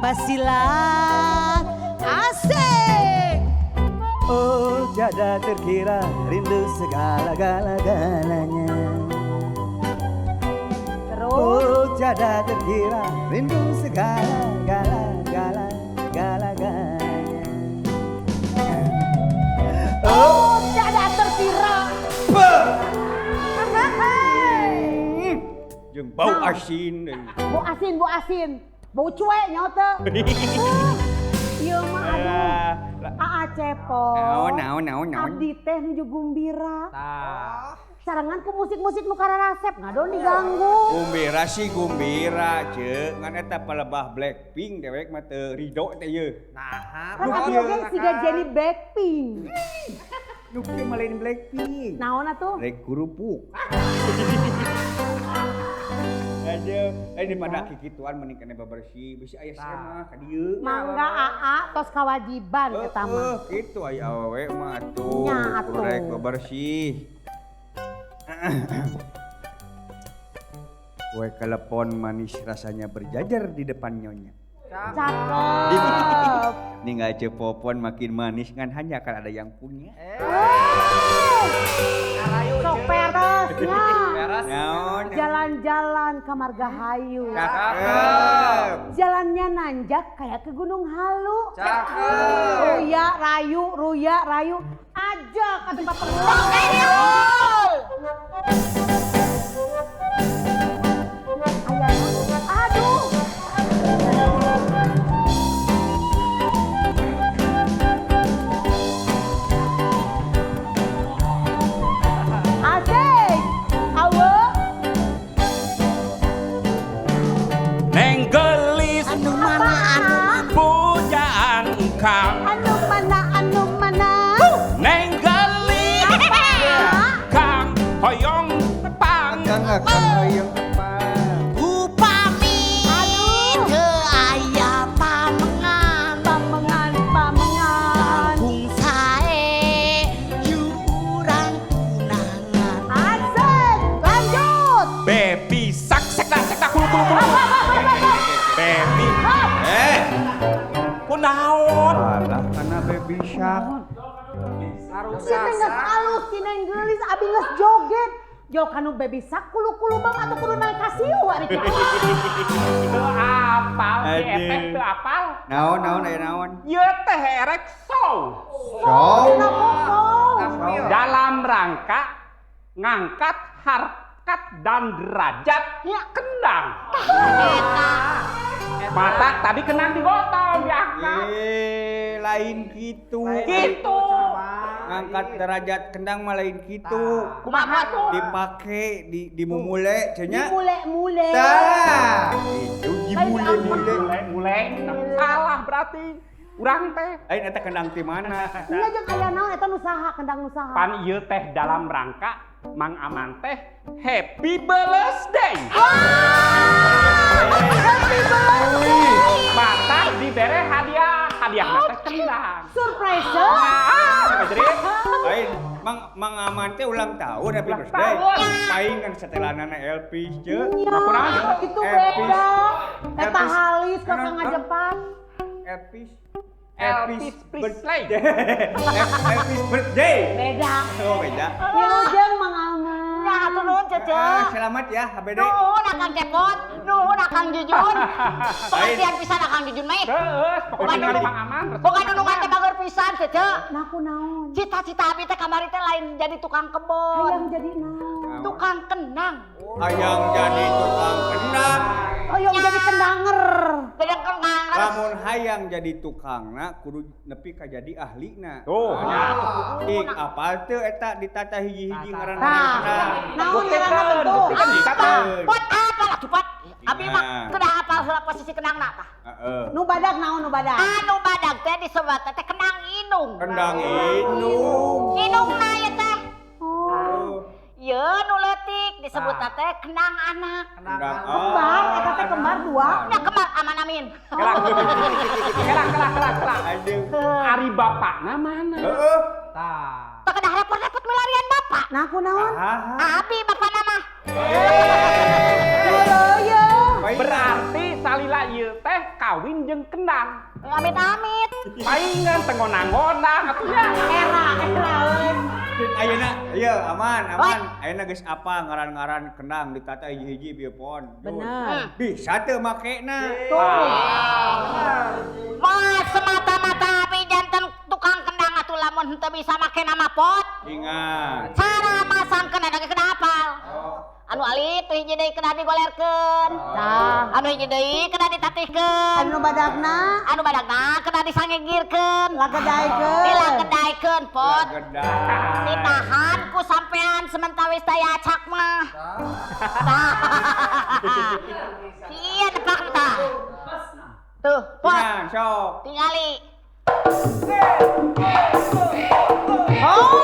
Basilan. Asik. Oh, tiada terkira rindu segala-gala-galanya. Terus. Oh, tiada terkira rindu segala-gala-gala-gala-galanya. Oh, tiada terkira. Jeung bau asin deui. Bau asin, bau asin. Bau cuek nyawa teh. Ieu mah aduh. Aa Cepot. Naon, naon, naon, naon. Abdi teh nuju gumbira. Tah. Sarengan ku musik-musik nu kararasep ngadon diganggu. Gumbira sih gumbira, ce. Ngan eta palebah Blackpink dewek mah teu rido teh ye. Nah, Kan abdi oge siga Jennie Blackpink. Nu kieu mah lain Blackpink. Naon atuh? Rek kerupuk. Aduh, ini pada kikituan mending kena bebersih, bisi aya semah ka dieu. Mangga Aa tos kawajiban eta mah. Heeh, kitu aya awewe mah atuh. Nya atuh. Rek bebersih. Kue kelepon manis rasanya berjajar di depan nyonya. Cakep. Ninggal cepopon makin manis kan hanya akan ada yang punya. Sok peresnya. Beres. Naon? Jalan-jalan ke Margahayu. Cakep. Jalannya nanjak kayak ke Gunung Halu. Cakep. Ruya, rayu, ruya, rayu. Aja ke tempat pengelola. Aduh. Asik. Awe. Neng gelis Anu mana, anu mana. pujaan kang. Anu mana, anu mana. Neng gelis kang hoyong tepang. Kang akang hoyong tepang. Upami Aduh. teu aya pamengan. Pamengan, pamengan. Kung sae urang tunangan. Asik. Lanjut. Baby sak sekta sekta kulu kulu kulu. Baby Eh, kunaon? alah karena baby shark. Si teh geus alus, si neng geulis, abi geus joget. Jo kanu baby sak kulu-kulu bang atau kudu naik kasiu ari kitu. Teu apal si Aduh. eteh teu apal. Naon naon aya naon? Ieu teh erek show. Show. Kenapa show? Dalam rangka ngangkat harkat dan derajat kendang. Mata tadi kendang digotong diangkat. Eh, lain gitu. Gitu. Ngangkat derajat kendang mah lain gitu. Kumaha tuh? Dipake di dimumule cenah. Dimule-mule. Tah, itu dimule-mule. Mule mule salah berarti. Urang teh. Lain eta kendang ti mana? Iya jeung aya naon eta nu saha kendang nu saha? Pan ieu teh dalam rangka Mang Aman teh happy birthday. Happy birthday. Mata dibere hadiah, hadiah teh kendang. Surprise. Ah, jerit. Lain Mang Mang Aman teh ulang tahun happy Ulang birthday. tahun. Paing kan setelanana Elvis ce. Iya, Kunaon? itu Elvis. beda. Eta Elvis. halis kok Kunaon? ngajepan. Elvis. Elvis Presley. Elvis birthday. Beda. Oh, beda. Wilujeng Mang Aman. Ya hatur nuhun Cece. Ah, selamat ya HBD. Nuhun Akang Cepot, nuhun Akang Jujun. Pengertian pisan Akang Jujun mah. Heeh, pokoknya Bukan ningali Mang Aman. Boga nunungan teh bager pisan Cece. Nah kunaon? Cita-cita abi teh kamari teh lain jadi tukang kebon, Hayang jadi naon? tukang kendang. Hayang jadi tukang kendang. Hayang jadi kendanger. Jadi kendang. Lamun hayang jadi tukangna kudu nepi ka jadi ahlina. Tuh. Ih, apal teu eta ditata hiji-hiji ngaranna Tah, kendang. naon ngaranna tentu? Buktikan ditata. Pot apal atuh pot. Abi mah Nah. kedah apal heula posisi kendangna tah. Heeh. Nu badag naon nu badag? Anu badag teh disebut teh kendang inung. Kendang indung. Inungna ieu teh. Oh. Ieu nu leutik disebut teh kendang anak. Kendang Kembar, eta teh kembar dua. Nya kembar aman amin. Kelak. Kelak kelak kelak kelak. Aduh. Ari bapakna mana? Heeh. Tah. Teu kedah repot-repot milarian bapak. Nah kunaon? Haha. Abi bapakna mah. Heueuh. Baik. Berarti salila ieu teh kabeh kawin jeung kendang. Amit-amit. Paingan teu ngonang-ngonang atuh nya. Era era euy. Ayeuna ieu aman aman. Ayeuna geus apa ngaran-ngaran kendang ditata hiji-hiji bieu pon. Bener. Bisa teu makena. Mah semata-mata abi janten tukang kendang atuh lamun henteu bisa make nama pot. Ingat. Cara masang kendang ge kedah apal. Anu alit tuh hiji deui kedah digolerkeun. Tah. Anu hiji deui kedah ditatihkeun. Anu badagna Anu badagna kedah disangegirkeun. lagedaikeun. Dilagedaikeun pot. Gedang. Ditahan ku sampean sementawis daya acak mah. Tah. Iya depak tah. Tuh, pot. Ingat, sok. Tingali. Oh.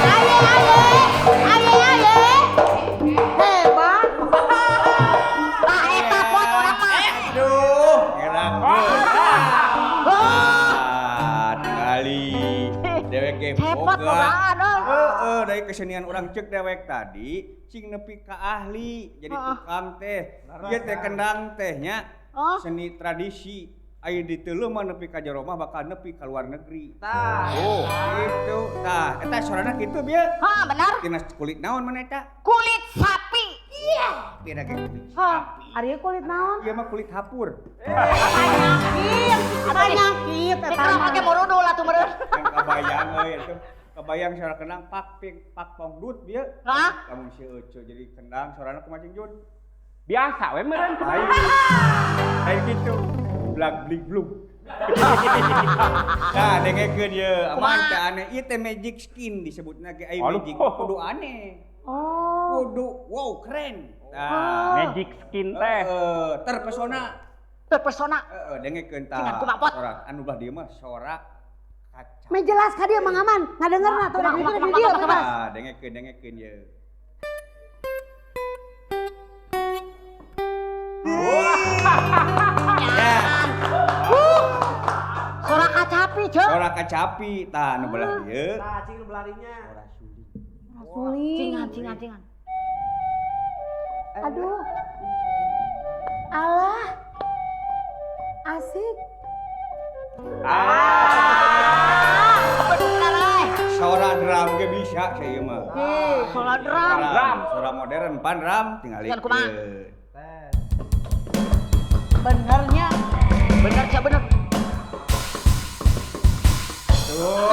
Aye aye. Aye aye. Hebat. Tah eta pot urang mah. Aduh, ngerakeun. Ah, tingali. Dewek ge Cepot boga. bogaan euy. Heeh, dari kesenian urang cek dewek tadi, cing nepi ka ahli jadi tukang teh. Ieu teh kendang teh nya. Oh. Seni tradisi. Aya diteuleuh mah nepi ka jero mah bakal nepi ka luar negeri. Tah. Oh, gitu. Tah, eta sorana kitu bieu. Hah, benar. Tina kulit naon mana eta? Kulit sapi. Iya. Beda ge kulit Hah, sapi. ari kulit naon? Ieu mah kulit hapur. Penyakit, penyakit eta Dikeram mah. make murudul atuh meureun. Yang kabayang euy atuh. Kabayang suara kendang pak ping pak pongdut bieu. Hah? Lamun si Euceu jadi kendang sorana kumaha Cing Jun? Biasa we meureun Lain. Lain kitu. Blag blig blug. Nah, dengekeun ye, aman teh aneh. Ieu teh magic skin disebutna ge ai Aduh. magic kudu aneh. Oh. Kudu wow keren. Tah. Magic skin teh. Heeh, terpesona. Terpesona. Heeh, dengekeun tah. Cenah kumaha, Pot? Sora anu belah dieu mah sora kaca. Meh jelas ka dieu Mang Aman, ngadengerna tuh Kumaha, dari kumaha, dieu di dieu kumaha, bebas. Tah, dengekeun dengekeun ye. Ya, Suara kacapi, Ceu. sora kacapi tah anu belah dieu. Tah, cing nu belarinya. Sora suling. Suling. Cingan, cingan, cingan. Aduh. Alah. Asik. Ah, Bener euy. sora drum ge bisa saya mah. Suara drum. Drum, sora modern pan drum tinggal Dengan kumaha? Teh. Benernya. Bener, Ceu, bener. Tuh.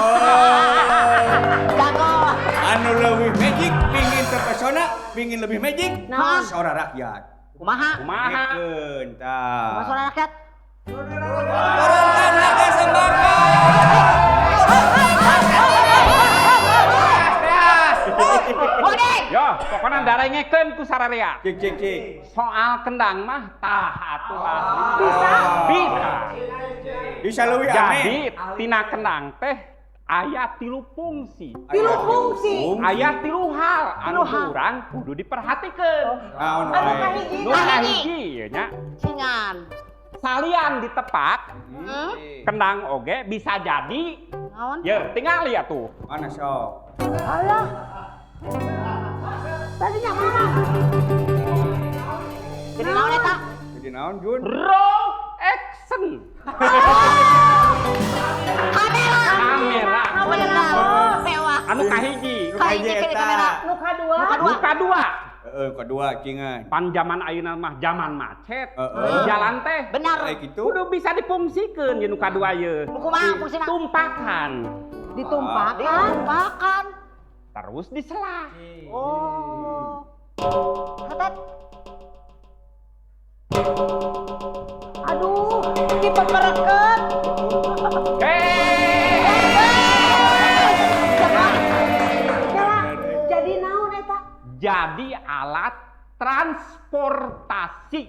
Jago. Anu lebih magic, pingin terpesona, pingin lebih magic, Naon? sora rakyat. Kumaha? Kumaha? Dengekeun tah. Kumaha suara rakyat? Turunkan harga sembako. Odeng. Yo, pokoknya darengekeun ku sararea. Cik cik cik. Soal kendang mah tah atuh ahli. Bisa. Bisa. Bisa leuwih aneh. Jadi tina kendang teh aya tilu fungsi. Tilu fungsi. Aya tilu hal anu Tilu hal. urang kudu diperhatikeun. Naon Anu wae. kahiji. Nu Kahiji. kahiji ieu nya. Cingan. Salian ditepak, Hmm? kendang oge bisa jadi. Naon? Ye, tinggal ya tuh. Mana sok? Alah. Tadinya mana? Jadi naon eta? Jadi naon Jun? Roll action. Kamera. Kamera. Bener. Mewah. Anu kahiji. Nu Kahiji kahiji ciri eta. kamera. Nu kadua. Nu kadua. Nu kadua. Heeh, kedua cingan. Pan zaman ayeuna mah zaman macet. Heeh. Di jalan teh Benar. Kayak gitu. kudu bisa dipungsikeun ye nu kadua ye. Nu kumaha fungsina? Tumpakan Ditumpakan. Ditumpakan. terus diselah. Oh. Hatet. Aduh, dipepereket. Hei. Kela, jadi naon eta? Jadi alat transportasi.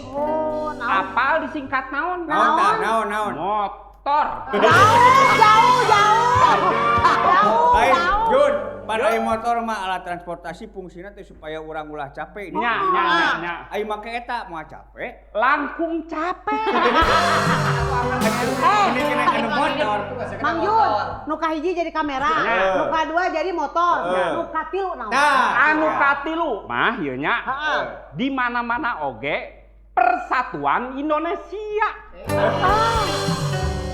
Oh, naon? Apal disingkat naon? Naon tah? Naon naon? Motor. Jauh, jauh, jauh. Jauh. Lain, Jun, pan ai motor mah alat transportasi fungsina teh supaya urang ulah capek. Nya, nya, nya, nya. Ai make eta moal capek. Langkung capek. Ini kena anu motor. Mang Jun, nu kahiji jadi kamera, Ya. nu kadua jadi motor, Heeh. nu katilu naon? Tah, Anu katilu mah ieu nya. Heeh. Di mana-mana oge Persatuan Indonesia.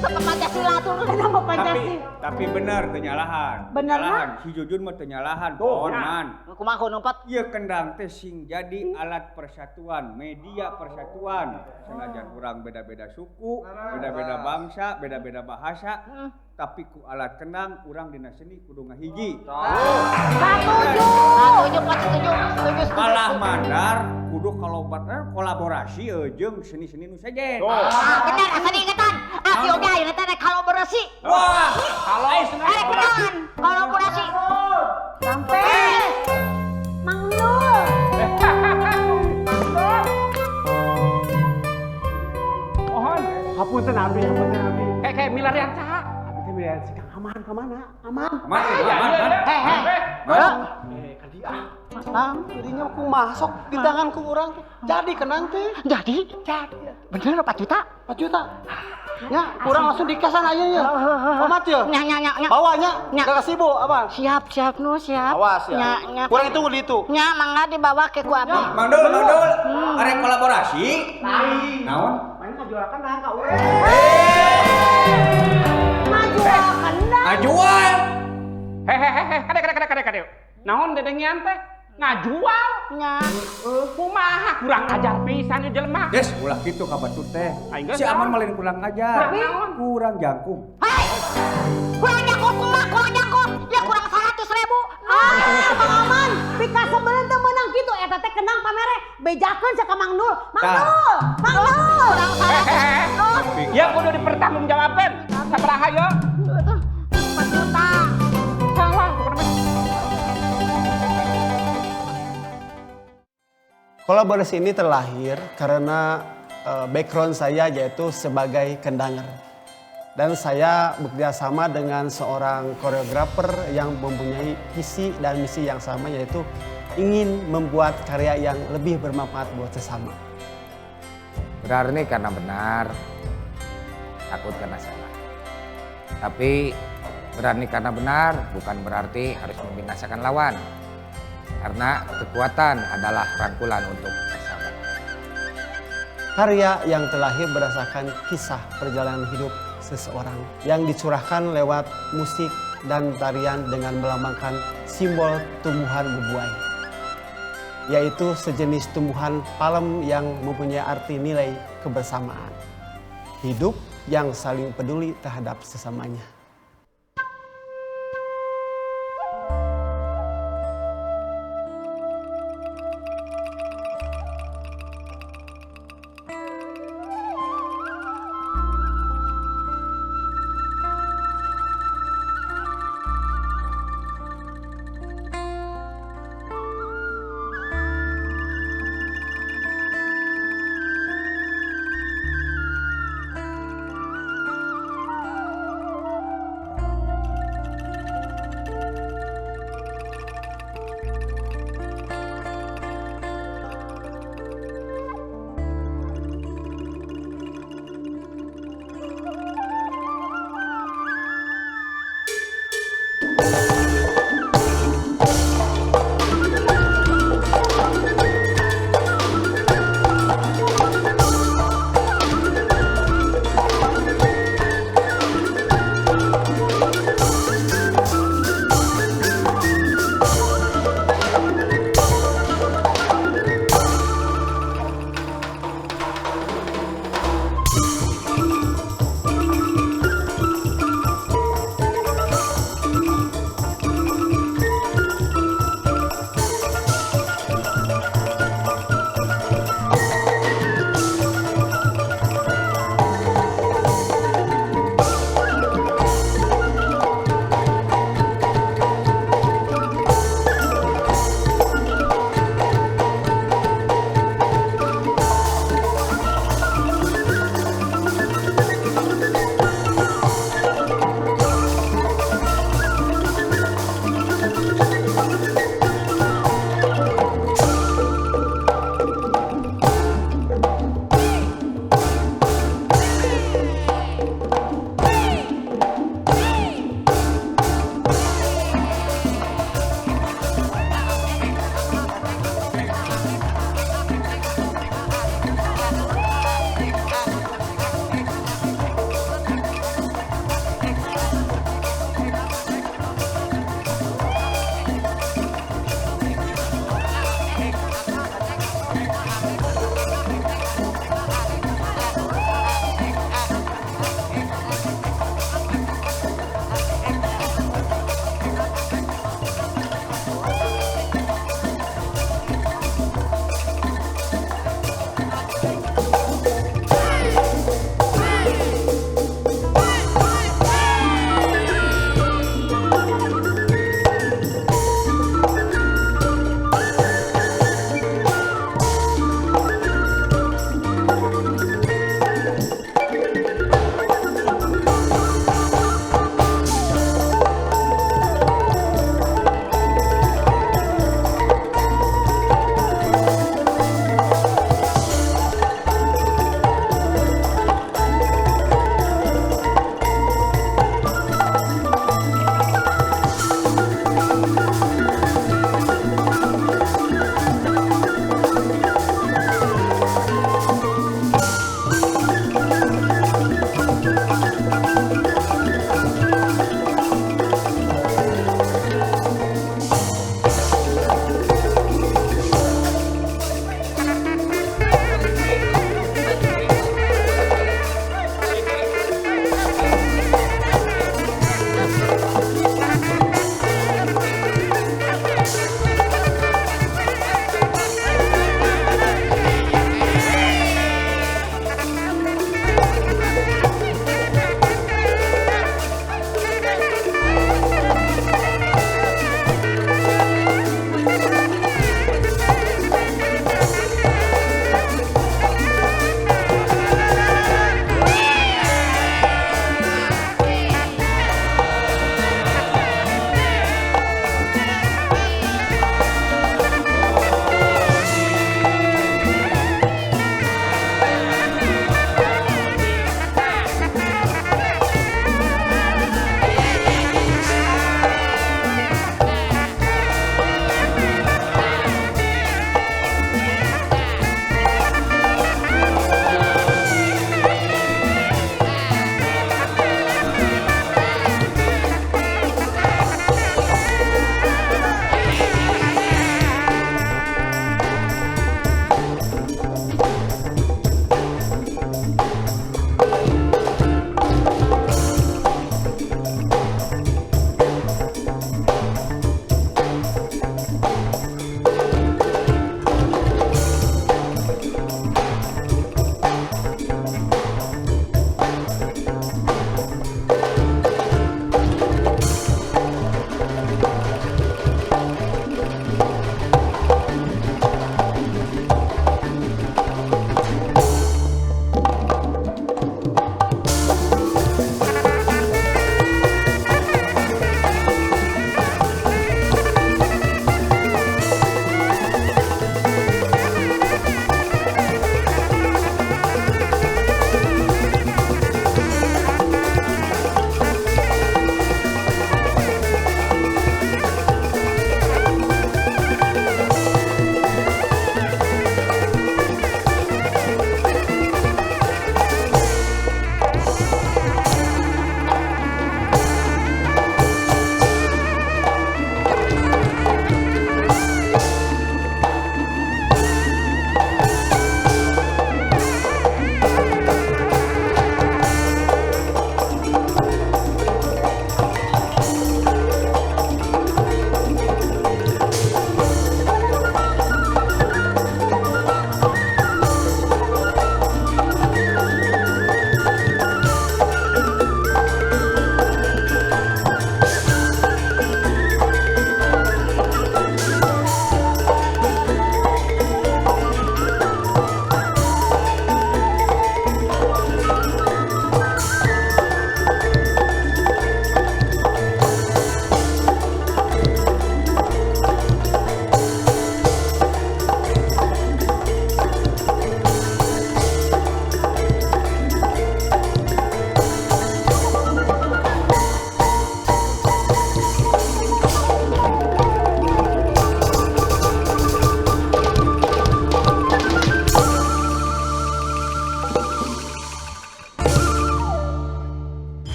Sama Pancasila tuh. Kenapa Pancasila? Tapi bener teu nyalahan. Bener Nyalahan. Si Jujun mah teu nyalahan. Tuh, Pohon ya. man. Kumaha kudu nempat? Ieu kendang teh sing jadi alat persatuan, media persatuan. Senajan urang beda-beda suku, beda-beda bangsa, beda-beda bahasa, tapi ku alat kendang urang dina seni kudu ngahiji. Satuju. Setuju, Pak, setuju. Setuju, setuju. Kalah mandar kudu kolaborasi jeung seni-seni nu sejen. Ah, bener, asa diingetan. Abi oge ayeuna teh rek kolaborasi. Wah, Kalau Rek kunaon? Kolaborasi. Sampai. Mang Nul. Mohon. Hapunten abdi, hapunten abdi. Kayak kayak milarian saha? Abdi teh milarian si Kang Aman ka mana? Aman. aman, aman, aman. Heh, heh. Man. Ka dieu ah. Matang dirinya kumaha sok di tangan ku urang teh. Jadi kenang teh. Jadi, Jadi atuh. bener 4 juta. 4 juta. Ya, kurang langsung dikasan aja ya. Omat ya. Nya, nya, nya, nya. Bawanya, Nya. gak kasih bu, apa? Siap, siap nu, siap. Awas ya. Nya, nya. Kurang itu di itu. Nya, mangga dibawa ke ku abi. Mang Dul, Mang Dul, arek kolaborasi. Naon? Main ngajual kendang ka urang. Ngajual kendang. Ngajual. Hehehe, kade kade kade kade kade. Naon dedengean teh? Ngajual. Nya. Kumaha kurang ajar pisan ieu jelema. Des, ulah kitu ka batur teh. Aing geus Si Aman naon? mah lain kurang ajar. Tapi naon? Kurang jangkung. Hei! Kurang jangkung kumaha kurang jangkung? Ya kurang 100.000. Ah, Mang Aman, pika sebenernya teu meunang kitu eta teh kendang pamere bejakeun sia ka Mang Nul. Mang Tah. Nul, Mang Nul. Kurang 100. Tapi Ya kudu dipertanggungjawabkeun. Sabaraha ye? 4 juta. Salah pokona mah. Kolaborasi ini terlahir karena background saya yaitu sebagai kendanger. Dan saya bekerja sama dengan seorang koreografer yang mempunyai visi dan misi yang sama yaitu ingin membuat karya yang lebih bermanfaat buat sesama. Berani karena benar, takut karena salah. Tapi berani karena benar bukan berarti harus membinasakan lawan. Karena kekuatan adalah rangkulan untuk bersahabat. Karya yang terlahir berdasarkan kisah perjalanan hidup seseorang yang dicurahkan lewat musik dan tarian dengan melambangkan simbol tumbuhan bubuai, yaitu sejenis tumbuhan palem yang mempunyai arti nilai kebersamaan, hidup yang saling peduli terhadap sesamanya.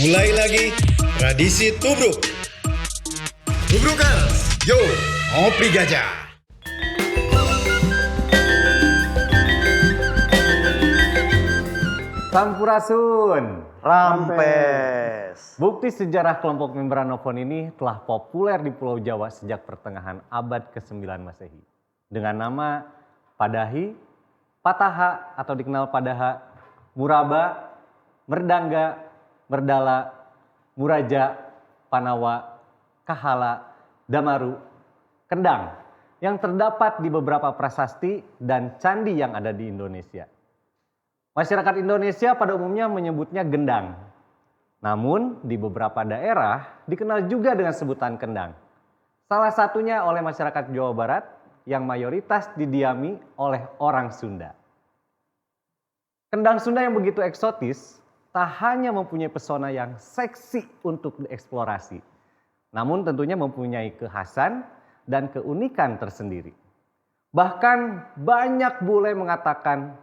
Mulai lagi tradisi tubruk. Tubrukers, yo ngopi gajah. Sampurasun. Rampes. Bukti sejarah kelompok membranofon ini telah populer di Pulau Jawa sejak pertengahan abad ke-9 Masehi. Dengan nama Padahi, Pataha atau dikenal Padaha, Muraba, Merdangga, Merdala, Muraja, Panawa, Kahala, Damaru, Kendang yang terdapat di beberapa prasasti dan candi yang ada di Indonesia. Masyarakat Indonesia pada umumnya menyebutnya gendang. Namun di beberapa daerah dikenal juga dengan sebutan kendang. Salah satunya oleh masyarakat Jawa Barat yang mayoritas didiami oleh orang Sunda. Kendang Sunda yang begitu eksotis tak hanya mempunyai pesona yang seksi untuk dieksplorasi, namun tentunya mempunyai kekhasan dan keunikan tersendiri. Bahkan banyak bule mengatakan,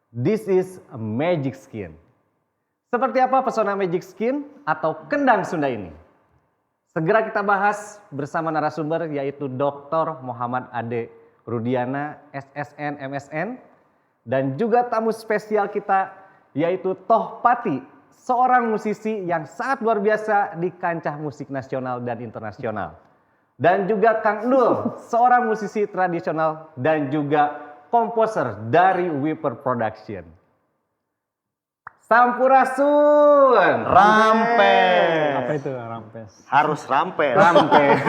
"This is a magic skin." Seperti apa pesona magic skin atau kendang Sunda ini? Segera kita bahas bersama narasumber yaitu Dr. Muhammad Ade Rudiana, SSN, MSN, dan juga tamu spesial kita yaitu Tohpati, seorang musisi yang sangat luar biasa di kancah musik nasional dan internasional. Dan juga Kang Endul, seorang musisi tradisional dan juga komposer dari Whipper Production. Sampurasun. Rampes. Apa itu rampes? Harus rampes. Rampes.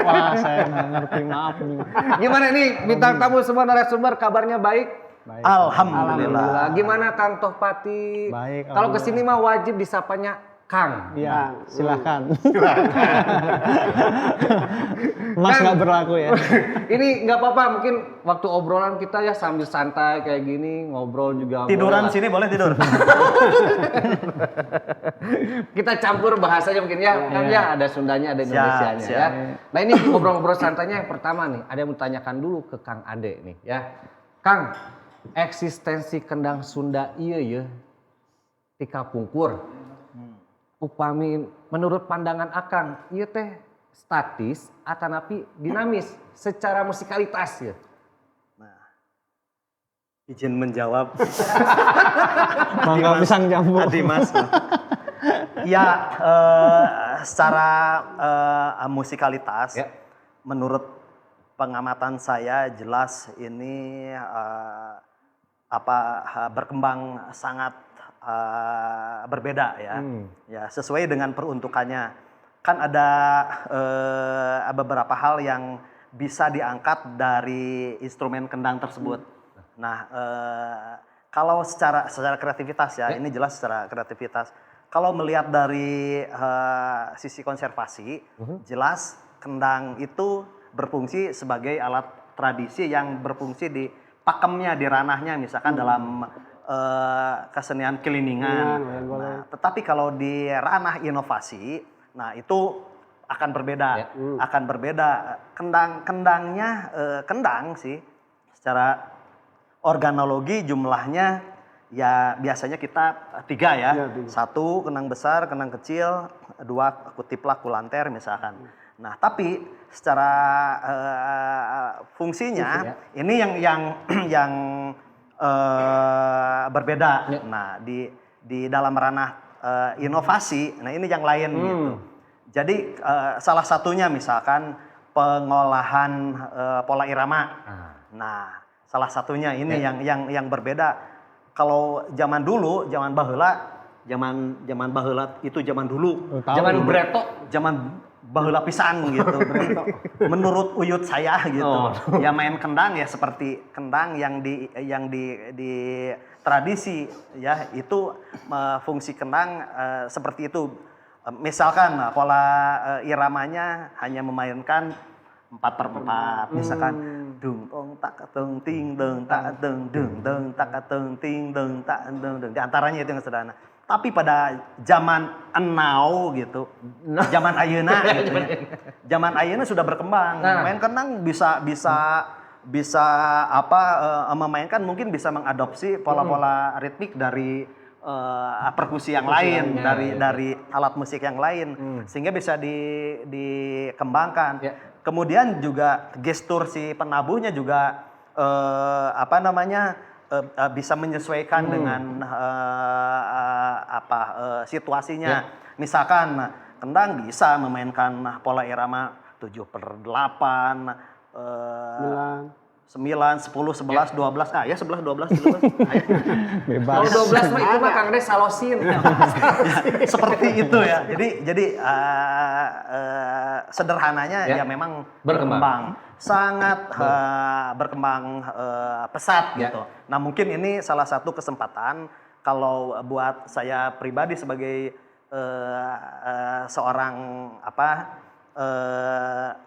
Wah, saya nggak ngerti, maaf nih. Gimana nih bintang tamu semua narasumber, kabarnya baik? Baik. Alhamdulillah. Gimana Kang Tohpati? Baik. Kalau kesini mah wajib disapanya Kang. Iya, silahkan. Mas nggak berlaku ya. Ini nggak apa-apa, mungkin waktu obrolan kita ya sambil santai kayak gini, ngobrol juga. Tiduran boleh sini boleh tidur. Kita campur bahasanya mungkin ya, kan ya ada Sundanya, ada Indonesianya ya. Nah ini ngobrol-ngobrol santainya yang pertama nih, ada yang mau tanyakan dulu ke Kang Ade nih ya. Kang, eksistensi kendang Sunda iya ya, tika pungkur. Upami menurut pandangan Akang, iya teh statis atanapi dinamis secara musikalitas ya. Nah, izin menjawab. Mangga pisang jambu. Adi Mas. Ya, secara musikalitas, ya, menurut pengamatan saya jelas ini berkembang sangat berbeda ya. Ya, sesuai dengan peruntukannya. Kan ada beberapa hal yang bisa diangkat dari instrumen kendang tersebut. Nah, kalau secara kreativitas ya, ini jelas secara kreativitas. Kalau melihat dari sisi konservasi, jelas kendang itu berfungsi sebagai alat tradisi yang berfungsi di pakemnya, di ranahnya, misalkan dalam kesenian keliningan. Nah, tetapi kalau di ranah inovasi, nah itu akan berbeda, akan berbeda. Kendang-kendangnya, kendang sih, secara organologi jumlahnya ya biasanya kita 3 ya. 1 kendang besar, kendang kecil, 2 kutiplak, kulanter misalkan. Nah, tapi secara fungsinya ini yang berbeda. Nah, di dalam ranah inovasi, nah ini yang lain gitu. Jadi salah satunya misalkan pengolahan pola irama. Nah, salah satunya ini yang berbeda. Kalau zaman dulu, zaman baheula, zaman baheula itu zaman dulu. Zaman breto, zaman baheula pisan gitu. Menurut uyut saya gitu. Ya main kendang ya seperti kendang yang di tradisi ya, itu fungsi kendang seperti itu. Misalkan pola iramanya hanya memainkan 4/4, misalkan dung tong tak tong ting dong tak dong dung dong tak tong ting dong tak dong dong. Di antaranya itu yang sederhana. Tapi pada zaman now gitu, zaman ayeuna gitu ya. Zaman ayeuna sudah berkembang. Main kendang bisa bisa bisa apa memainkan, mungkin bisa mengadopsi pola-pola ritmik dari perkusi yang lain, dari alat musik yang lain, sehingga bisa dikembangkan. Ya. Kemudian juga gestur si penabuhnya juga bisa menyesuaikan dengan situasinya. Ya. Misalkan kendang bisa memainkan pola irama 7/8, 9, 10, 11, 12, ya 11, 12, 13. Bebas. Kalau 12 mah itu mah Kang Des salosin. Seperti itu ya. Jadi sederhananya ya memang berkembang. Sangat berkembang pesat gitu. Nah, mungkin ini salah satu kesempatan kalau buat saya pribadi sebagai seorang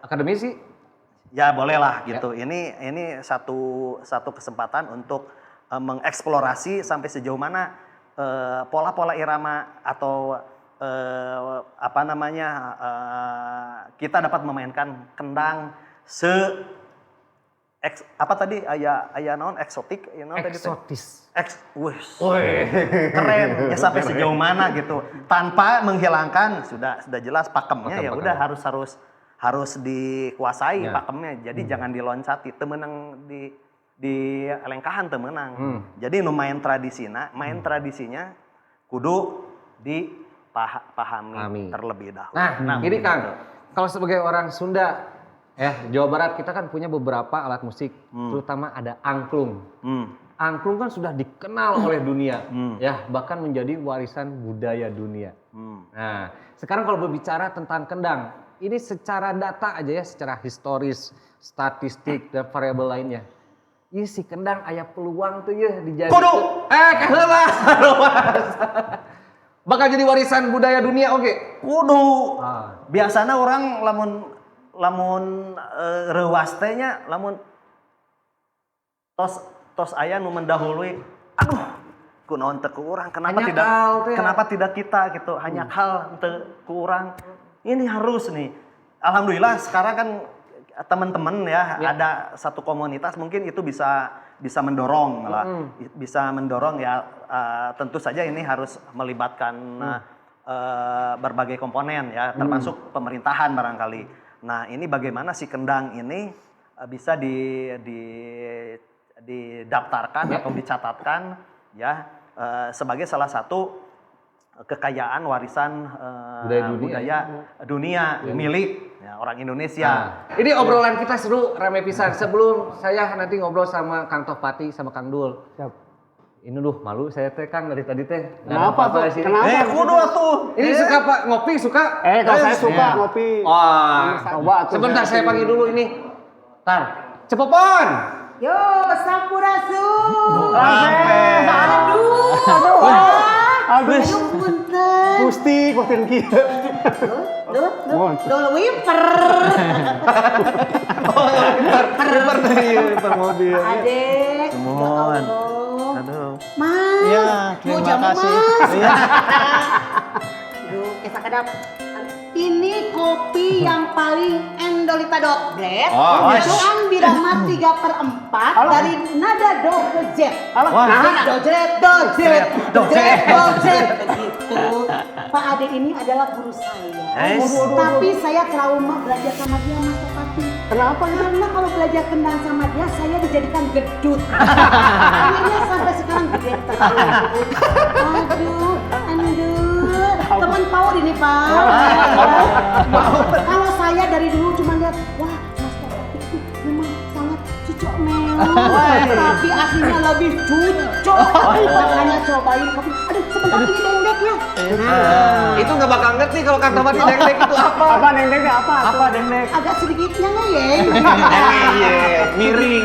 akademisi. Ya bolehlah gitu. Ya. Ini satu kesempatan untuk mengeksplorasi sampai sejauh mana pola-pola irama atau kita dapat memainkan kendang eksotik, eksotis. Keren ya sampai sejauh mana gitu tanpa menghilangkan sudah jelas pakemnya. Ya udah harus dikuasai pakemnya. Jadi jangan diloncati, temenang di lengkahan temenang. Jadi nu main tradisina, main tradisinya kudu dipahami terlebih dahulu. Nah, ini Kang, kalau sebagai orang Sunda ya, Jawa Barat kita kan punya beberapa alat musik, terutama ada angklung. Angklung kan sudah dikenal oleh dunia, ya bahkan menjadi warisan budaya dunia. Nah, sekarang kalau berbicara tentang kendang, ini secara data aja ya, secara historis, statistik dan variabel lainnya. Ini si kendang aya peluang tuh ya dijadikan. Kudu. Kaheula. Bakal jadi warisan budaya dunia oke. Kudu. Biasanya orang lamun reuas teh nya lamun tos aya nu mendahului, aduh kunaon teu ku urang, kenapa tidak kita gitu, hanya hal teu ku urang. Ini harus nih. Alhamdulillah sekarang kan teman-teman ya, ada satu komunitas mungkin itu bisa mendorong lah. Bisa mendorong ya, tentu saja ini harus melibatkan berbagai komponen ya, termasuk pemerintahan barangkali. Nah, ini bagaimana si kendang ini bisa didaftarkan atau dicatatkan ya sebagai salah satu kekayaan warisan budaya dunia milik ya, orang Indonesia. Nah, ini obrolan kita seru, rame pisan. Sebelum saya nanti ngobrol sama Kang Tohpati sama Kang Dul. Siap. Ini duh malu saya teh Kang dari tadi teh. Kenapa tuh? Kenapa? Kudu atuh. Ini suka Pak ngopi suka? Kalau saya suka ngopi. Wah. Coba atuh. Sebentar saya panggil dulu ini. Tar. Cepopon. Yo, sampurasun. Aduh. Aduh. Aduh, punten. Gusti, punten kieu. Duh, wiper. Oh, wiper tadi, wiper mobil. Adek. Mohon. Aduh. Mas, ya, mau jamu Mas. Ya. Aduh, kisah kedap. Ini kopi yang paling endolita dot bled. Itu birama 3/4 dari nada do ke Z. Nah, do jret, do jret, do jret, do jret. Begitu. Pak Ade ini adalah guru saya. Tapi saya trauma belajar sama dia, Mas Tohpati. Kenapa? Karena kalau belajar kendang sama dia, saya dijadikan gedut. Akhirnya sampai sekarang gede terus. Aduh, aduh. Teman Paul ini Pak. Kalau saya dari dulu cuma lihat, wah Mas Tohpati itu memang sangat cucok mewah. Tapi aslinya lebih cucok. Makanya cobain kopi. Aduh, sebentar ini dengdeknya. Nah. Itu nggak bakal ngerti kalau Kang Tohpati dengdek itu apa. Apa dengdeknya apa? Apa dengdek? Agak sedikitnya ngeyeng. Iya, miring.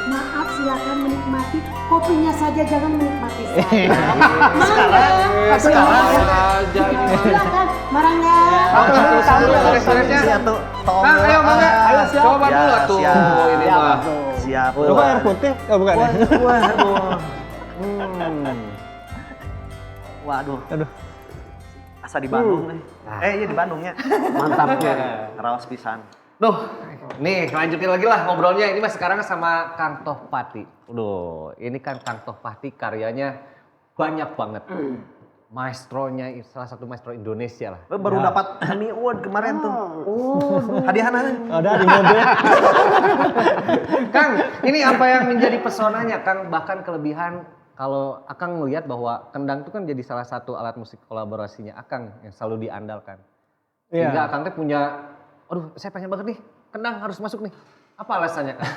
Maaf, silakan menikmati kopinya saja, jangan menikmati saya. Mangga. Sekarang silakan, marangga. Kang, ayo mangga. Coba dulu tuh ini mah. Siap. Coba air putih. Oh, bukan ya. Waduh. Aduh. Asa di Bandung nih. Iya di Bandungnya. Mantap ya. Raos pisan. Duh, nih lanjutin lagi lah ngobrolnya. Ini mas sekarang sama Kang Tohpati. Duh, ini kan Kang Tohpati karyanya banyak banget. Maestronya, salah satu maestro Indonesia lah. Baru dapat Emmy Award kemarin tuh. Oh, hadiah ada di mobil. Kang, ini apa yang menjadi pesonanya, Kang? Bahkan kelebihan kalau Akang melihat bahwa kendang itu kan jadi salah satu alat musik kolaborasinya Akang yang selalu diandalkan. Sehingga Akang tuh punya, aduh saya pengen banget nih, kendang harus masuk nih. Apa alasannya, Kang?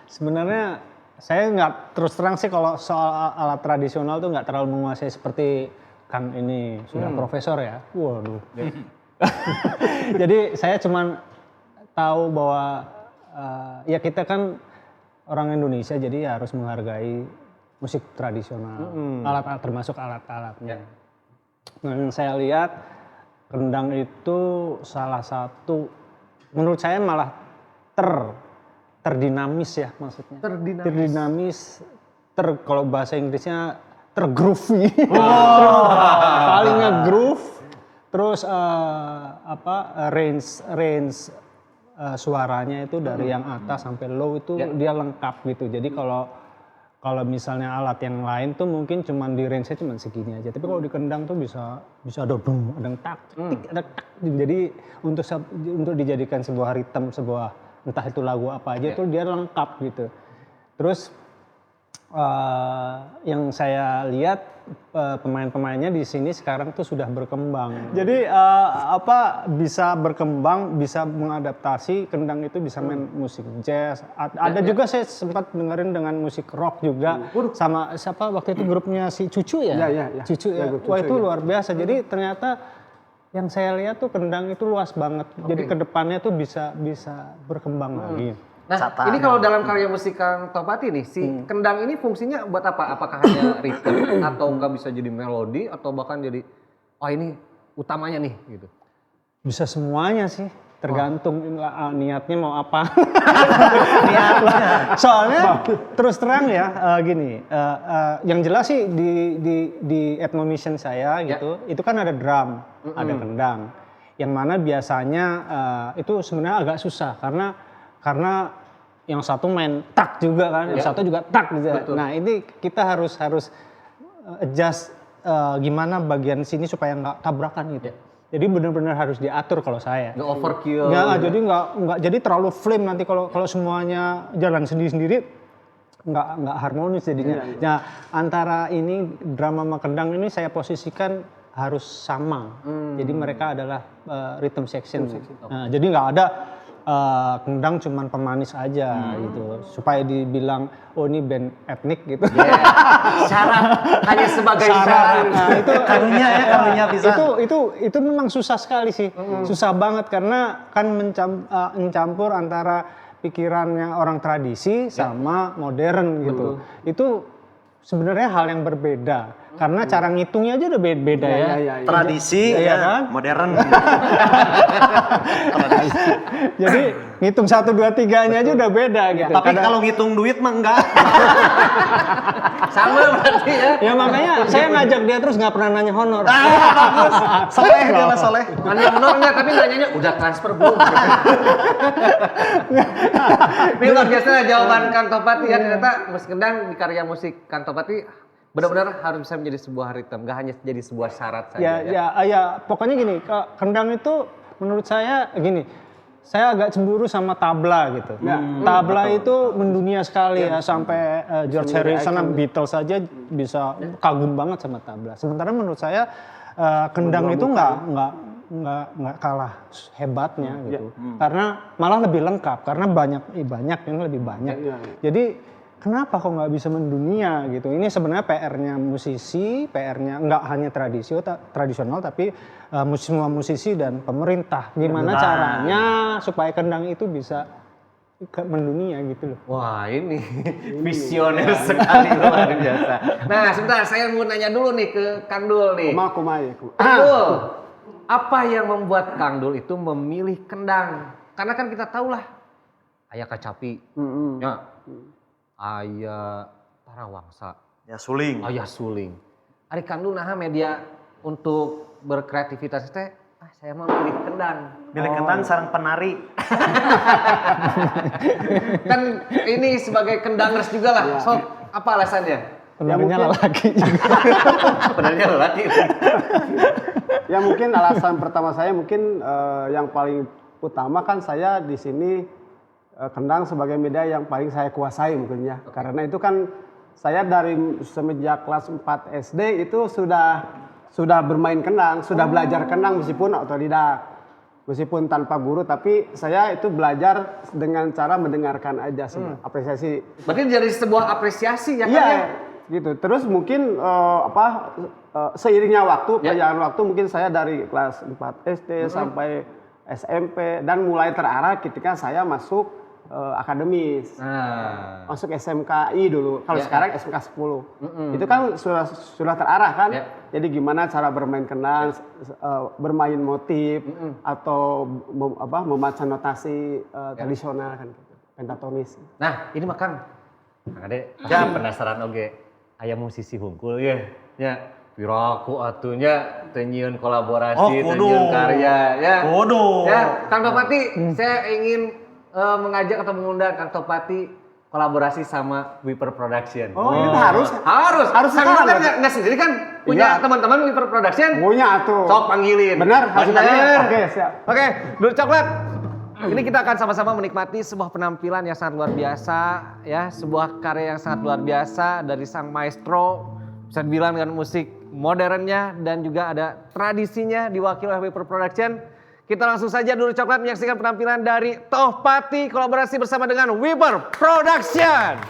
Sebenarnya saya nggak, terus terang sih kalau soal alat tradisional tuh nggak terlalu menguasai seperti Kang ini sudah profesor ya. Waduh. Jadi saya cuman tahu bahwa ya kita kan orang Indonesia jadi harus menghargai musik tradisional, alat-alat termasuk alat-alatnya. Nah, yang saya lihat kendang itu salah satu, menurut saya malah terdinamis ya maksudnya. Terdinamis, kalau bahasa Inggrisnya tergroovy. Oh. Paling nge-groove, terus range suaranya itu dari yang atas sampai low itu dia lengkap gitu. Jadi kalau misalnya alat yang lain tuh mungkin cuman di range-nya cuman segini aja. Tapi kalau di kendang tuh bisa ada dum, ada tak, tik, ada tak. Jadi untuk dijadikan sebuah ritme, sebuah entah itu lagu apa aja itu dia lengkap gitu. Terus yang saya lihat pemain-pemainnya di sini sekarang tuh sudah berkembang. Jadi bisa berkembang, bisa mengadaptasi kendang itu bisa main musik jazz. Ada juga saya sempat dengerin dengan musik rock juga sama siapa waktu itu grupnya si Cucu ya? Ya. Cucu ya. Wah itu luar biasa. Jadi ternyata yang saya lihat tuh kendang itu luas banget. Jadi kedepannya tuh bisa berkembang lagi. Nah, ini kalau dalam karya musik Kang Tohpati nih, si kendang ini fungsinya buat apa? Apakah hanya ritme atau enggak bisa jadi melodi atau bahkan jadi, oh ini utamanya nih gitu? Bisa semuanya sih, tergantung niatnya mau apa. Niatnya. Soalnya terus terang ya gini, yang jelas sih di Ethnomission saya gitu, itu kan ada drum, ada kendang, yang mana biasanya itu sebenarnya agak susah karena yang satu main tak juga kan, yang satu juga tak gitu. Betul. Nah ini kita harus adjust gimana bagian sini supaya nggak tabrakan gitu. Jadi benar-benar harus diatur kalau saya. Nggak overkill. Nggak, jadi nggak jadi terlalu flame nanti kalau semuanya jalan sendiri-sendiri nggak harmonis jadinya. Iya. Nah antara ini drum sama kendang ini saya posisikan harus sama. Jadi mereka adalah rhythm section. Nah, jadi nggak ada kendang cuman pemanis aja gitu, supaya dibilang oh ini band etnik gitu. Yeah. Syarat hanya sebagai syarat. Nah, itu karunya bisa. Itu memang susah sekali sih, susah banget karena kan mencampur antara pikirannya orang tradisi sama modern gitu. Betul. Itu sebenarnya hal yang berbeda. Karena cara ngitungnya aja udah beda ya. Tradisi ya, kan? Modern. Tradisi. Jadi ngitung 1, 2, 3-nya aja udah beda gitu. Tapi kalau ngitung duit mah enggak. Sama berarti ya. Ya makanya saya ngajak dia terus nggak pernah nanya honor. Bagus. Soleh dia lah soleh. Nanya honor enggak, tapi nanyanya udah transfer belum. Ini luar biasa jawaban Kang Tohpati ya. Ternyata musik kendang di karya musik Kang Tohpati benar-benar harus bisa menjadi sebuah ritme, nggak hanya jadi sebuah syarat saja. Ya, pokoknya gini, kendang itu menurut saya gini, saya agak cemburu sama tabla gitu. Tabla itu mendunia sekali ya, sampai George Harrison, Beatles saja bisa kagum banget sama tabla. Sementara menurut saya kendang itu nggak kalah hebatnya gitu, karena malah lebih lengkap, karena banyak yang lebih banyak. Jadi kenapa kok nggak bisa mendunia gitu? Ini sebenarnya PR-nya musisi, PR-nya nggak hanya tradisional, tapi semua musisi dan pemerintah. Gimana caranya supaya kendang itu bisa mendunia gitu loh. Wah ini visioner sekali, luar biasa. Nah sebentar, saya mau nanya dulu nih ke Kang Dul nih. Kang Dul, apa yang membuat Kang Dul itu memilih kendang? Karena kan kita tahu lah, ayah kacapi, ya. Ayah Tarawangsa, ya suling. Ayah suling. Ari Kang Dul nah media untuk berkreativitas teh, saya mau milih kendang. Milih kendang sarang penari. Kan ini sebagai kendangers juga lah. So, apa alasannya? Penarinya lelaki juga. Penarinya lelaki. Ya mungkin alasan pertama saya mungkin yang paling utama kan saya di sini kendang sebagai media yang paling saya kuasai mungkin ya. Okay. Karena itu kan saya dari semenjak kelas 4 SD itu sudah bermain kendang, sudah belajar kendang meskipun otodidak. Meskipun tanpa guru, tapi saya itu belajar dengan cara mendengarkan aja sih, apresiasi. Berarti jadi sebuah apresiasi ya kan? Iya, gitu. Terus mungkin seiringnya waktu, perjalanan waktu mungkin saya dari kelas 4 SD sampai SMP dan mulai terarah ketika saya masuk akademis. Nah. Masuk SMKI dulu. Kalau sekarang SMK 10. Itu kan sudah terarah kan. Ya. Jadi gimana cara bermain kendang, bermain motif atau membaca notasi tradisional kan gitu. Pentatonis. Nah, ini mah Kang. Kang Ade, pasti penasaran oge. Aya musisi hungkul ye. Nya. Piraku atunya teu nyieun kolaborasi, teu nyieun karya ya. Kudu. Ya, Kang Tohpati, saya ingin mengajak atau mengundang Kang Tohpati kolaborasi sama Wiper Production. Oh, ini harus. Harus. Harus Kang sekarang. kan nggak sendiri kan punya teman-teman Wiper Production. Punya tuh. Sok panggilin. Benar, harus panggilin. Oke, siap. Oke, Dulur Coklat. Ini kita akan sama-sama menikmati sebuah penampilan yang sangat luar biasa ya, sebuah karya yang sangat luar biasa dari sang maestro, bisa dibilang dengan musik modernnya dan juga ada tradisinya diwakili oleh Wiper Production. Kita langsung saja Dulur Coklat menyaksikan penampilan dari Tohpati kolaborasi bersama dengan Wiper Production.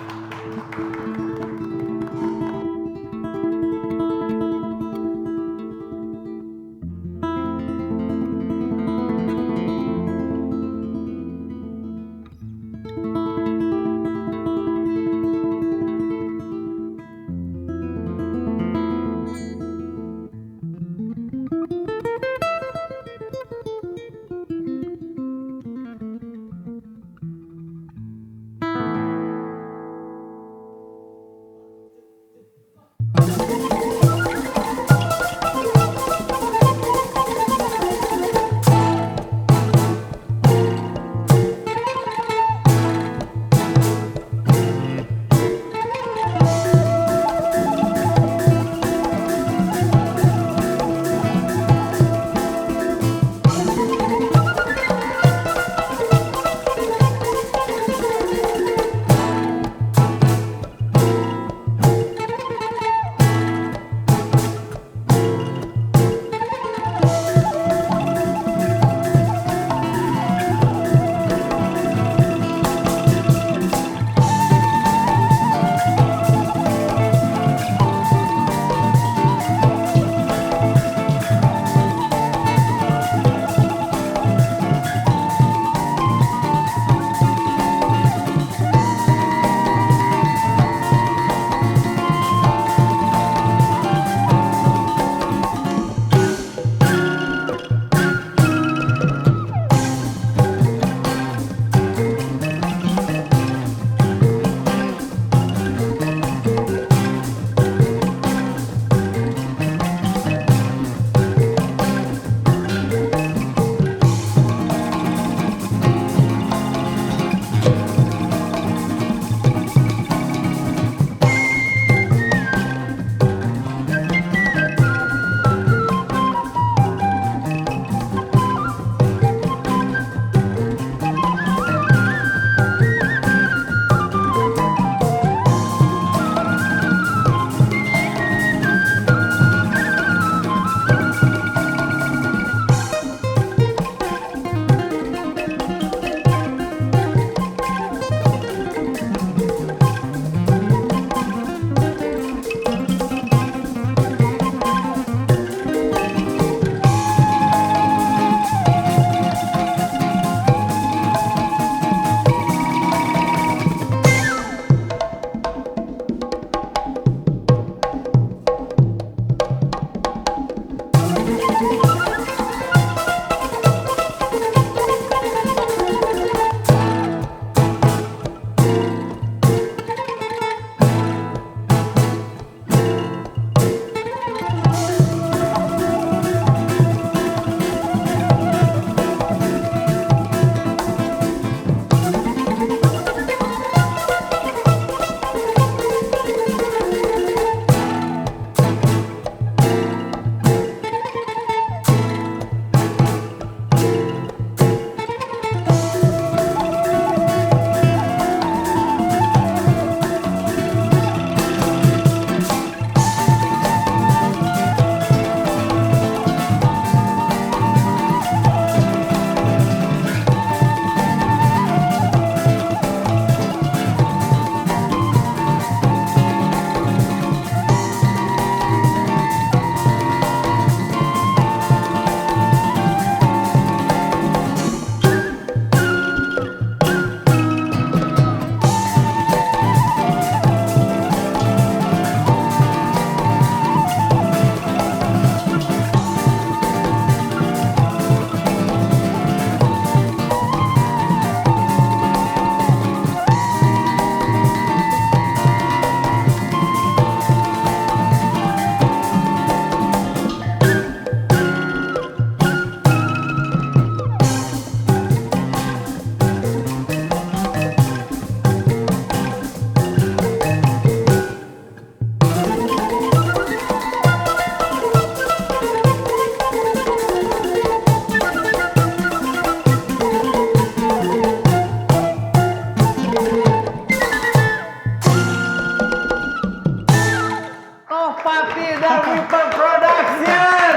Tohpati dan Wiper Production.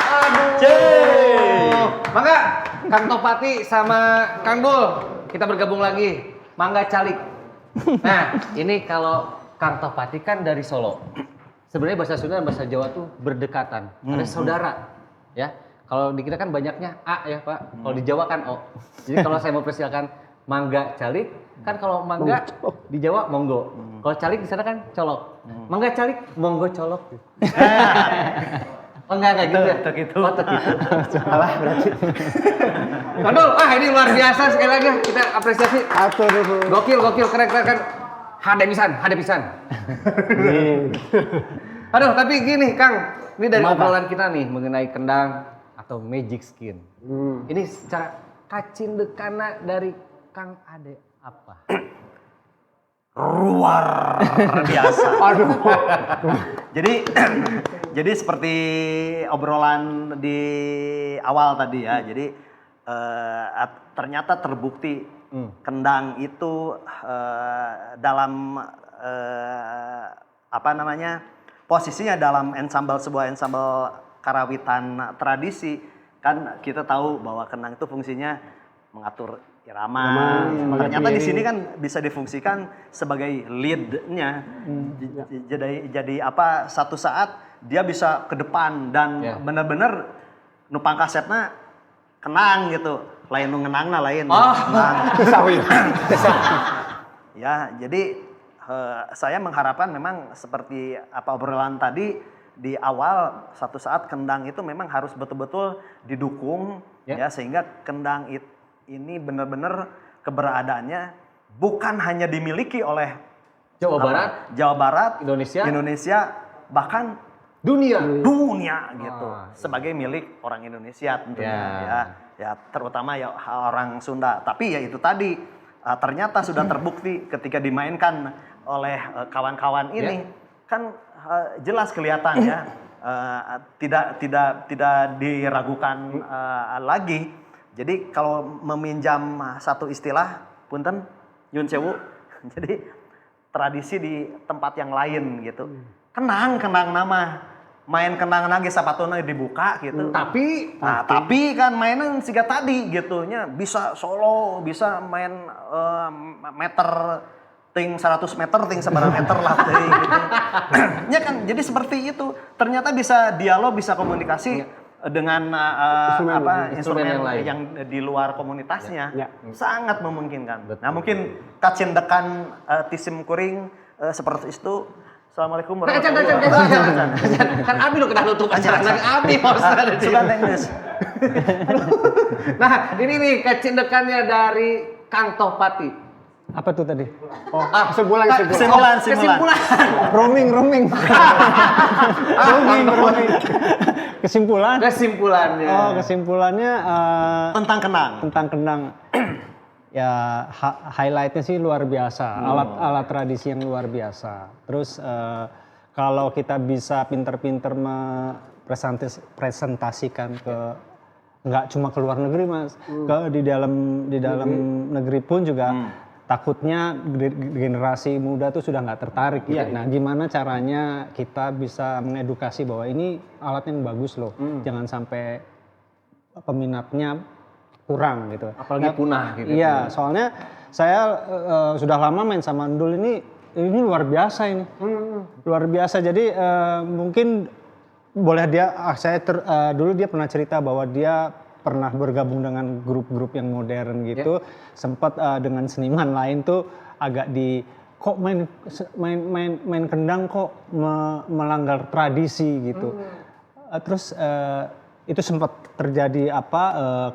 Aduh. Mangga Kang Tohpati sama Kang Dul, kita bergabung lagi. Mangga calik. Nah, ini kalau Kang Tohpati kan dari Solo. Sebenarnya bahasa Sunda dan bahasa Jawa tuh berdekatan, ada saudara, ya. Kalau di kita kan banyaknya A ya Pak, kalau di Jawa kan O. Jadi kalau saya mau persilakan mangga calik, kan kalau mangga di Jawa monggo, kalau calik di sana kan colok. Mangga calik, monggo colok. Oh enggak gitu ya? Gitu. Oh gitu. Salah berarti. Kondol, ah ini luar biasa sekali lagi kita apresiasi. Gokil, gokil, keren, keren, keren. Hade pisan, hade pisan. Aduh, tapi gini Kang, ini dari obrolan kita nih mengenai kendang atau magic skin. Ini secara kacindekana dari Kang Ade apa? Luar biasa. Aduh. Jadi seperti obrolan di awal tadi ya. Jadi ternyata terbukti kendang itu dalam apa namanya, posisinya dalam ensemble, sebuah ensemble karawitan tradisi, kan kita tahu bahwa kendang itu fungsinya mengatur irama. Ternyata di sini kan bisa difungsikan sebagai lead-nya. Jadi apa, satu saat dia bisa ke depan dan benar-benar nu pangkasetna kenang gitu. Lain nu ngenangna lain. Oh. Ya, jadi saya mengharapkan memang seperti apa obrolan tadi di awal, satu saat kendang itu memang harus betul-betul didukung ya, sehingga kendang ini benar-benar keberadaannya bukan hanya dimiliki oleh Jawa Barat, Jawa Barat, Indonesia, bahkan dunia gitu, sebagai milik orang Indonesia tentunya ya terutama ya orang Sunda. Tapi ya itu tadi ternyata sudah terbukti ketika dimainkan oleh kawan-kawan ini kan jelas kelihatan ya, tidak diragukan lagi. Jadi kalau meminjam satu istilah, punten, nyun sewu, jadi tradisi di tempat yang lain gitu. Kenang nama, main kenang lagi sepatunya dibuka gitu. Tapi, nah, tapi kan mainan siga tadi gitu nya, bisa solo, bisa main meter ting 100 meter, ting seberapa meter lah ting gitu. Ya kan, jadi seperti itu. Ternyata bisa dialog, bisa komunikasi dengan instrumen yang di luar komunitasnya. Sangat memungkinkan. Betul. Nah, mungkin kacindekan tisim kuring seperti itu. Assalamualaikum warahmatullahi wabarakatuh. Kan Abi lo kena nutup acara lagi Abi Ustaz. Nah, ini nih kacindekannya dari Kang Tohpati. Apa tuh tadi? Oh, kesimpulan. Roaming. Roaming. Kesimpulan? Kesimpulannya. Oh, kesimpulannya tentang kendang. Tentang kendang. Ya, highlightnya sih luar biasa. Alat-alat tradisi yang luar biasa. Terus kalau kita bisa pinter-pinter presentasikan ke nggak cuma ke luar negeri, Mas, ke di dalam negeri pun juga. Takutnya generasi muda tuh sudah nggak tertarik gitu. Nah, gimana caranya kita bisa mengedukasi bahwa ini alat yang bagus loh. Jangan sampai peminatnya kurang gitu. Apalagi punah gitu. Iya, soalnya saya sudah lama main sama Ndul ini luar biasa ini. Luar biasa. Jadi mungkin boleh dia, dulu dia pernah cerita bahwa dia pernah bergabung dengan grup-grup yang modern gitu, sempat dengan seniman lain tuh agak di kok main kendang kok melanggar tradisi gitu. Terus itu sempat terjadi apa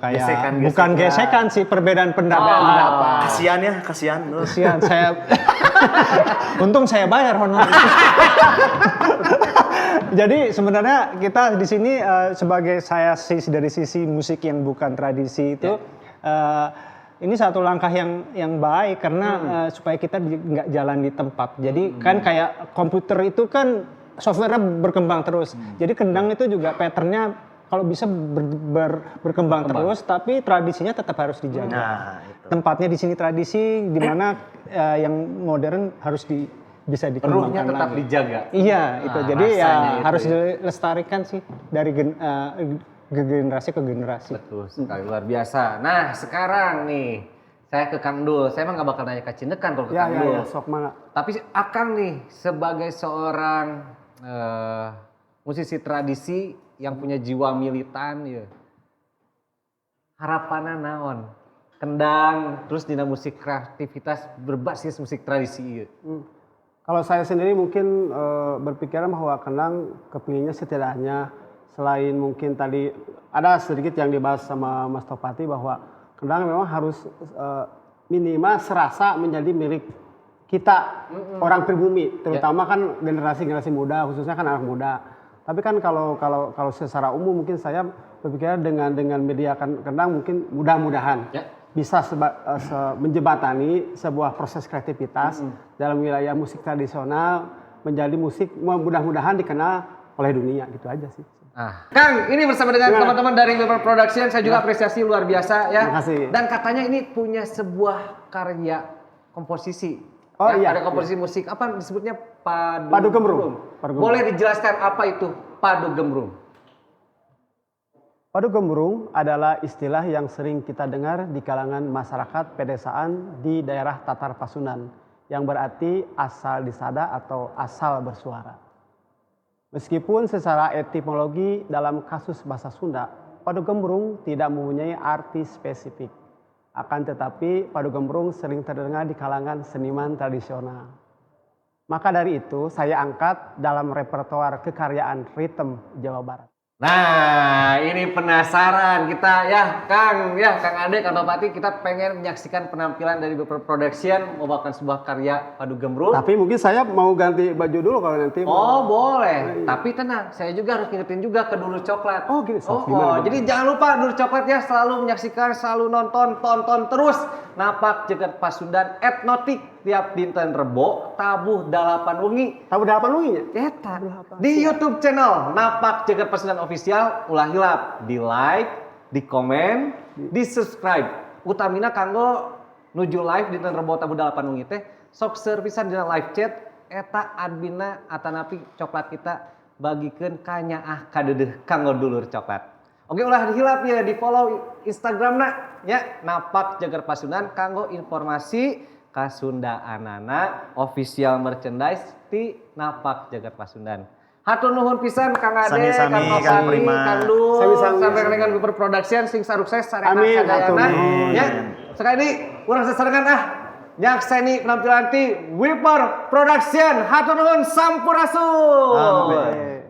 kayak gesekan, bukan gesekan sih, perbedaan pendapat. Kasihan ya, kasihan. Kasihan saya. Untung saya bayar honor. Jadi sebenarnya kita di sini sebagai saya dari sisi musik yang bukan tradisi itu ini satu langkah yang baik karena supaya kita nggak jalan di tempat. Jadi kan kayak komputer itu kan softwarenya berkembang terus. Jadi kendang itu juga patternnya kalau bisa berkembang terus, tapi tradisinya tetap harus dijaga. Nah, itu. Tempatnya di sini tradisi, di mana yang modern harus bisa dikembangkan Ruhnya tetap lagi. Dijaga. Iya, itu. Ah, Jadi ya rasanya itu harus ya. dilestarikan sih dari generasi ke generasi. Betul sekali, luar biasa. Nah, sekarang nih saya ke Kang Dul. Saya emang nggak bakal nanya ke Cindekan kalau ke Ya, Kang ya, Dul. ya, sok mangga. Tapi Akang nih sebagai seorang musisi tradisi yang punya jiwa militan ya. Harapannya naon? Kendang, terus dina musik kreativitas berbasis musik tradisi ieu. Kalau saya sendiri mungkin berpikiran bahwa kendang kepinginnya setidaknya selain mungkin tadi ada sedikit yang dibahas sama Mas Topati bahwa kendang memang harus minimal serasa menjadi milik kita orang pribumi, terutama kan generasi-generasi muda, khususnya kan anak muda. Tapi kan kalau kalau kalau secara umum mungkin saya berpikir dengan media kendang mungkin mudah-mudahan bisa menjembatani sebuah proses kreativitas dalam wilayah musik tradisional menjadi musik mudah-mudahan dikenal oleh dunia, gitu aja sih. Ah. Kang, ini bersama dengan Gimana? teman-teman dari Paper Production, saya juga apresiasi luar biasa ya. Terima kasih. Dan katanya ini punya sebuah karya komposisi. Oh, Ya, iya. ada komposisi musik apa disebutnya, padu, Padu Gemrung. Padu Gemrung. Boleh dijelaskan apa itu padu gemrung? Padu gemrung adalah istilah yang sering kita dengar di kalangan masyarakat pedesaan di daerah Tatar Pasundan, yang berarti asal disada atau asal bersuara. Meskipun secara etimologi dalam kasus bahasa Sunda, padu gemrung tidak mempunyai arti spesifik. Akan tetapi padu gemrung sering terdengar di kalangan seniman tradisional. Maka dari itu saya angkat dalam repertoar kekaryaan ritme Jawa Barat. Nah, ini penasaran kita ya, Kang, ya, Kang Ade, Kang Topati, kita pengen menyaksikan penampilan dari Paper Production membawakan sebuah karya padu gemrung. Tapi mungkin saya mau ganti baju dulu kalau nanti. Oh, boleh. Tapi tenang, saya juga harus ngingetin juga ke Dulur Coklat. Oh, gini. Oh, Sok, gimana, oh. gimana? Jadi jangan lupa Dulur Coklat ya, selalu menyaksikan, selalu nonton, tonton terus Napak Jagat Pasundan Etnotik tiap dinten Rebo tabuh 8 wengi. Tabuh 8 wengi ya? Eta. Di YouTube channel Napak Jagat Pasundan Official, ulah hilap di like, di komen, di subscribe. Utamina kanggo nuju live dinten Rebo tabuh 8 wengi teh sok servisan dina live chat eta adminna atanapi coklat kita bagikeun kanyaah kadeudeuh kanggo dulur coklat. Oke, ulah hilap ya di follow Instagramna ya Napak Jagar Pasundan kanggo informasi kasundaanana official merchandise di Napak Jagar Pasundan. Hatur nuhun pisan Kang Ade, Sami-sami, Kang Kang Topati, Prima. Kang Dul, Sami-sami. sampai dengan Cooper Production sing sarukses sarehat Amin, hatur sadayana. nuhun. Ya, sekali ini urang sesarengan ah nyakseni penampilan ti Wiper Production. Hatur nuhun sampurasun. Amin.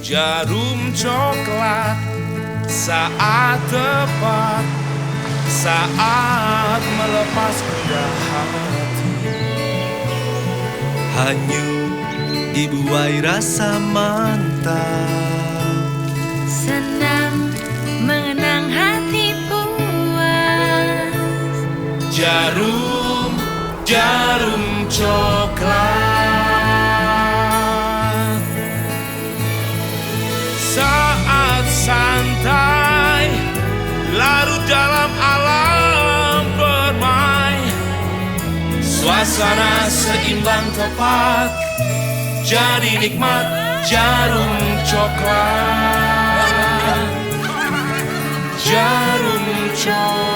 Jarum coklat saat tepat, saat melepas gundah hati. Hanyut dibuai rasa mantap. Senang mengenang hati puas. Jarum, jarum coklat. Saat santai larut dalam alam permai, suasana seimbang tepat, jadi nikmat jarum coklat. Jarum coklat.